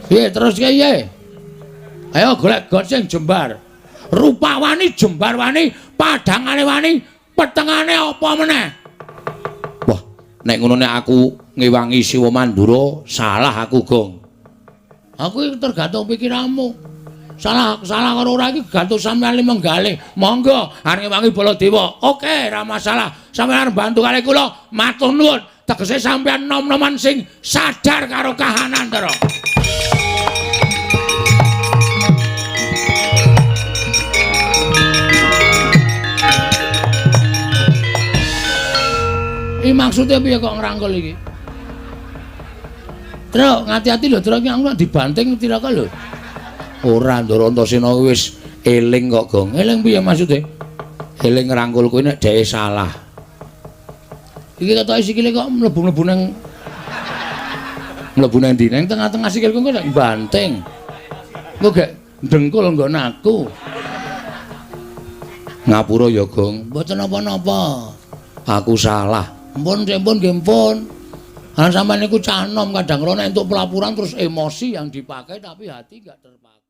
Piye terus piye? Ayo golek got sing jembar. Rupa wani, jembar wani, padhangane wani, petengane apa meneh? Wah, nek ngono nek aku ngewangi Siwa Mandura, salah aku, Gong. Aku iki tergantung pikiranmu. Salah salah karo ora iki gantung sampeyan menggalih. Monggo arep ngewangi Baladewa. Oke, ora masalah. Sampeyan arep bantu kali kula, matur nuwun. Tegese sampeyan nom-noman sing sadar karo kahanan, Ndara. Iki maksudnya piye kok ngrangkul iki? Truk, ngati-ati lho, Truk, iki aku nek dibanting cilaka lho. Ora, Ndara Antasena wis eling kok, Gong. Eling piye maksude? Eling ngrangkul kuwi nek dheke salah. Iki ketoke sikile kok mlebu-mlebu nang mlebu nang ndi? Nang tengah-tengah sikilku kok nek banting. Engko gek dengkul nggon aku. Ngapura ya, Gong. Mboten napa-napa. Aku salah. Ampun, ampun, nggih ampun. Lah sampeyan niku cah nom kadang rono entuk pelaporan terus emosi yang dipakai tapi hati enggak terpakai.